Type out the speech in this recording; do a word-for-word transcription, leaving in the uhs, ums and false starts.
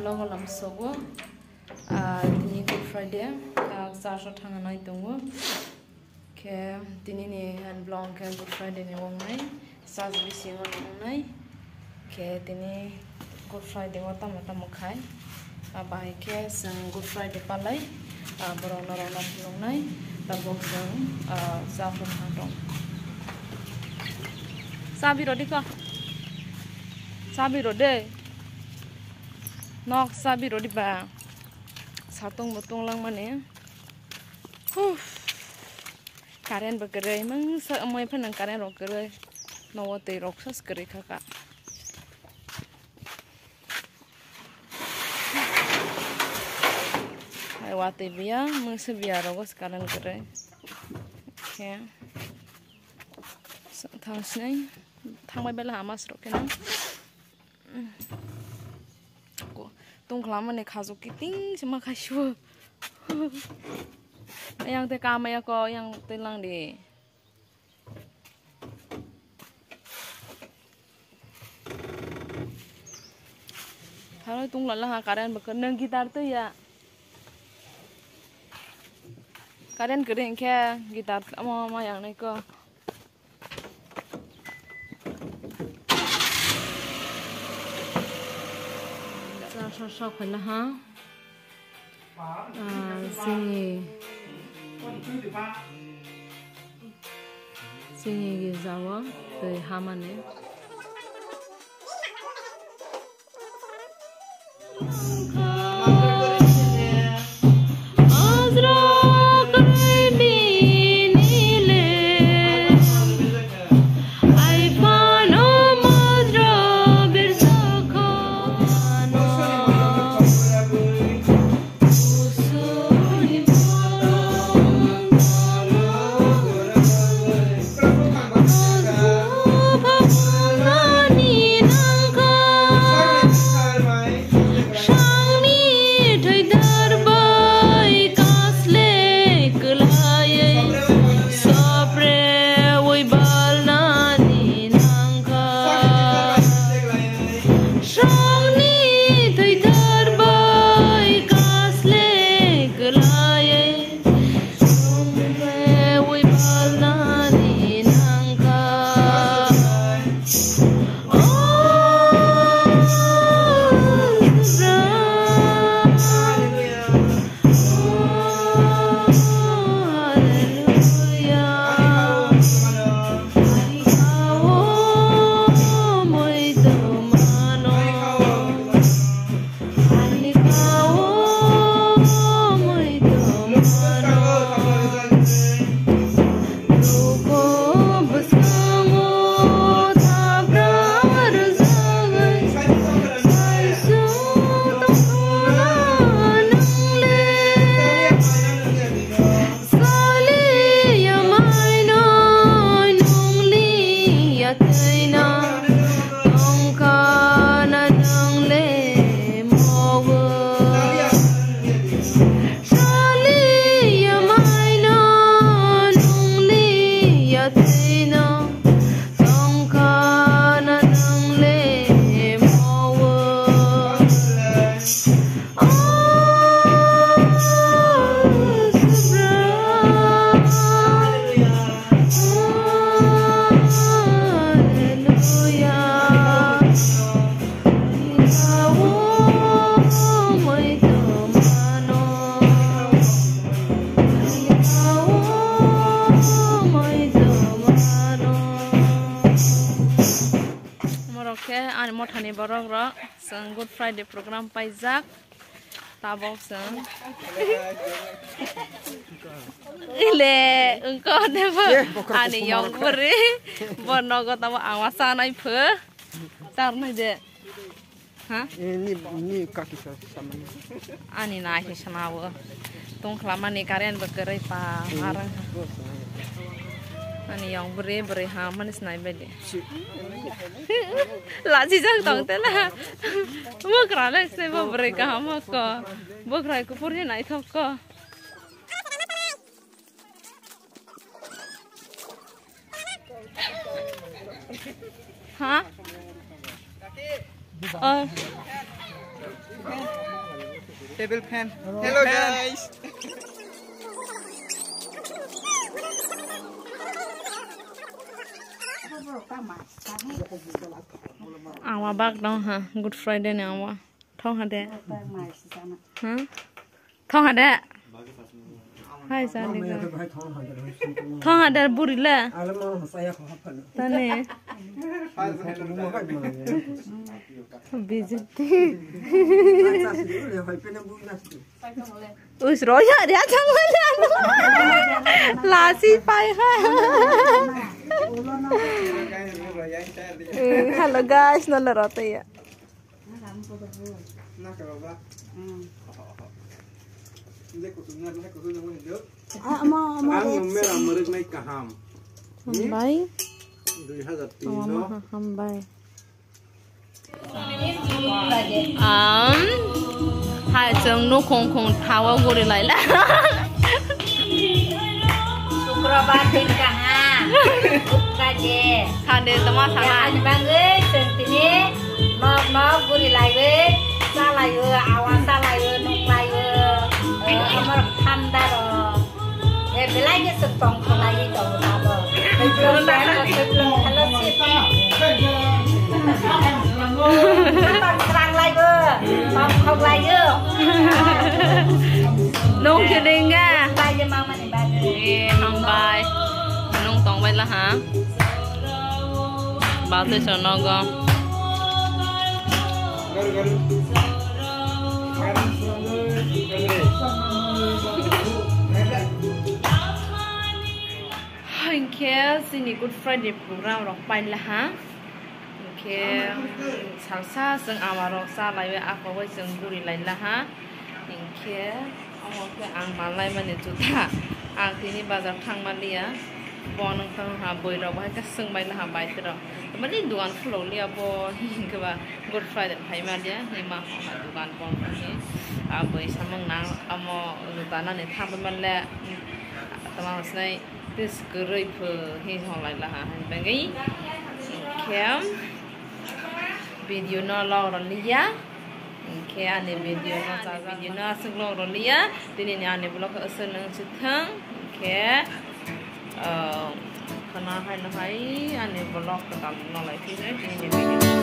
Logo lamsogo, ah, tini Good Friday, ah, church o thangna nai tongo. Khe tini ni vlog khe Good Friday ni wngnai, church bisingo wngnai. Khe tini Good Friday o tamo tamo khai, ah, bahai khe chwng Good Friday palai, ah, borok norok no phunuknai, tabuk chwng, ah, church o thang tong. Chabi rw di ko. Chabi rw de. Nok chabi rw di ba. Satung bo tunglang mani. Huh. Current bo kwrwi. Mungsa amoi phano current rok kwrwi. Nogo twi rok sas kwrwi kha ka. Hai watwi biya, mungsa biya rogo se current kwrwi. Khe. Thang sinai. Thangbai bela hamas rok khe na. Ko, tungkla mani khajok kiting se ma khaisio. Yang te kamaya ko, yang te lang di. Tharo tungla laha current bo nang guitar to ya. Current kwrwi hinkhe guitar amo ma yang nai ko. Sa, sa, sa, phaila ha. Ah, chini, chini girjao twi hamani. Morok khe ani mothani borok rok, chwng Good Friday program paijak. Tabok chwng. Ile, wngkha de bo. Ani yong bwrwi. Bo nogo tamo ang ma chanai pho. Charnai de. Ha? Eh, ni, ni kaki sa, samani. Ani nai se sanawo. Tungkhla mani current bo kwrwi pa, hmm, arang. Ani yong bwrwi, bwrwi ha mani sinai bai de. Si. Lachi jak tong tela. Bwkra le se bo bwrwi kaham ko. Bwkra kuphur ni naithok ko. Ha? Oh. Table fan. Hello, guys. Awa bak dong ha, Good Friday ni awa. Thong ha de. Ha? Thong ha de. Hai, sa de. Thong ha de, buri le. Tani. Bijiti. Us ro ya, dia thang ha de. Lasi pai ha. Hello guys, nala rata ya. Ang mera muruk nai kaham. Hambai. Dui hazar tin no. Hambai. Am, hai chwng nukhung khung thawa guri laila. Sukrobar din kaham. Kaje. Sade tama sana. Ani bagwi chwng tini nok nok guri laiwi, chalaiwi, awa chalaiwi, nuklaiwi. Eh, amar thandaro. Eh, belai ni chwng tong khlaiwi tongo abo. Hello, sip. Tong khlaiwi, tong khlaiwi. Nung kidding ga? Bai je mama. Eh, hambai. Nung tongbai laha. Batwi so nogo. Hinkhe chini Good Friday program rok pai laha. Hinkhe salsa chwng ama rok cha laiwi, a kok bai chwng guri lai laha. Hinkhe omo khe ang manlai mani juta. Ang tini bazar thang manliya. Bo nwng tong ha, bwrwi rok bai khe swng bai laha bai twi rok. Mani dugan khulok liya bo hinkhe ba Good Friday phai manliya. Ni ma ha dugan bon ni. A bwrwi samung nang omo juta nani thang bai manle. Tama sinai. Tis kwrwi pho hi hwnlai laha hwnwi bagwi. Hinkhe video no log rw liya. Hinkhe ani video no chajak video no aswk log rw liya. Tini ni ani vlog aswk nung si thang. Hinkhe, ah, khana hai no hai ani vlog kwtal no lai phino tini ni video.